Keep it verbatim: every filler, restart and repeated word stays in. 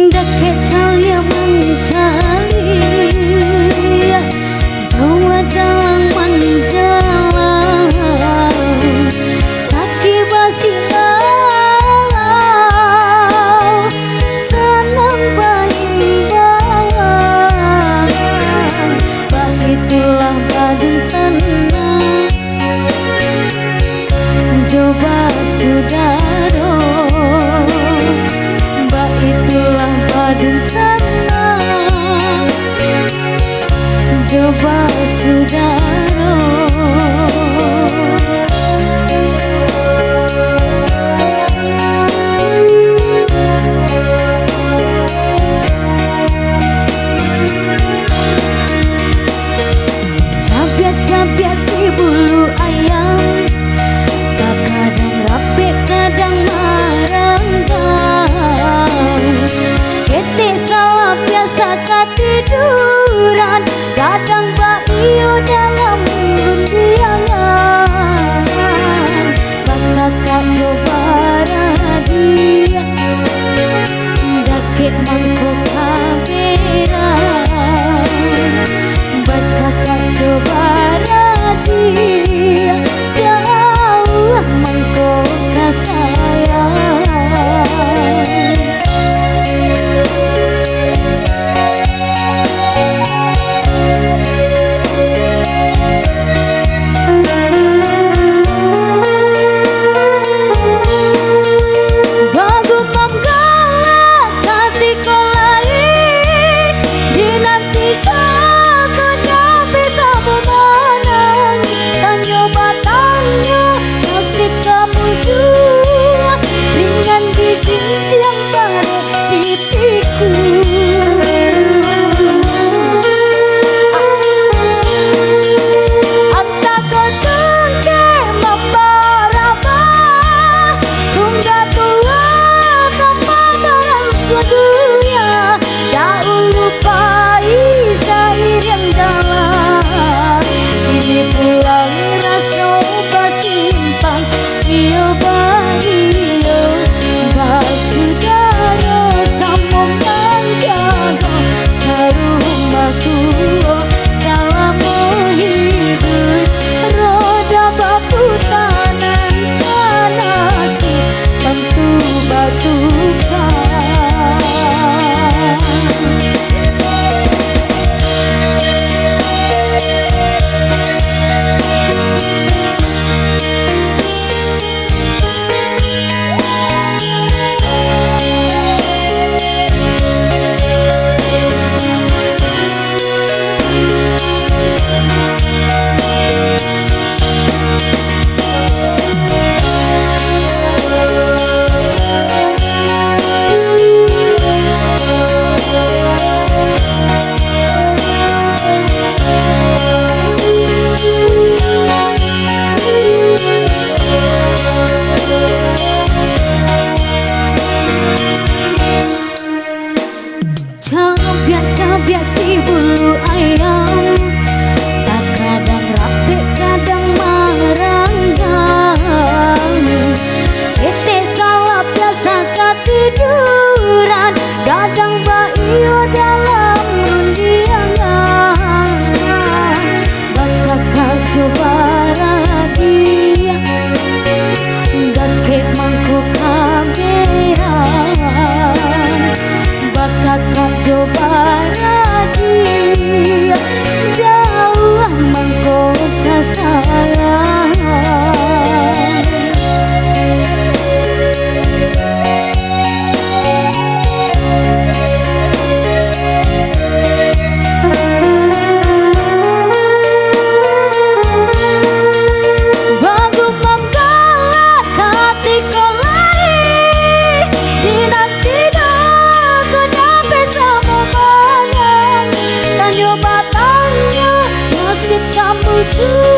Dakek caliak mancaliak, jauah jalang manjalang, sakik basilau, sanang baimbau. Baitulah badunsanak jo basudaro, baitulah badunsanak jo basudaro. Cabiak-cabiak si bulu ayam, takadang rapek, kadang maranggang. Ketek salah biasa katiduran, gadang baiyo dalam rundiangan. Bakakak jo baradiak, dakek mangko kaberan. Bacakak jo baradiak, jauah mangko ka sayang. Bagumam galak katiko lai, dinanti ko nyampe samo manang. Tanyo batanyo, nasib kamu jua, ringan di ginjang barek di Antah ko tungkek mambarabah, tungga tuo ka padaran sadunia, daulu pai sairiang jalan, kini pulang raso basimpang. Iyo baiyo, basudaro samo manjago, sarumah tuo salamo hiduik, roda baputa nan ka nasib tantu batuka. Cabiak-cabiak si bulu ayam, takadang rapek, kadang maranggang. Ketek salah biasa katiduran, gadang baiyo dalam rundiangan. Bakakak jo baradiak, dakek mangko kaberan. Bakakak jo baradiak, jauah mangko ka sayang. Bagumam galak katiko lai, dinanti doh ko nyampe samo manang. Tanyo batanyo, nasib kamu jua.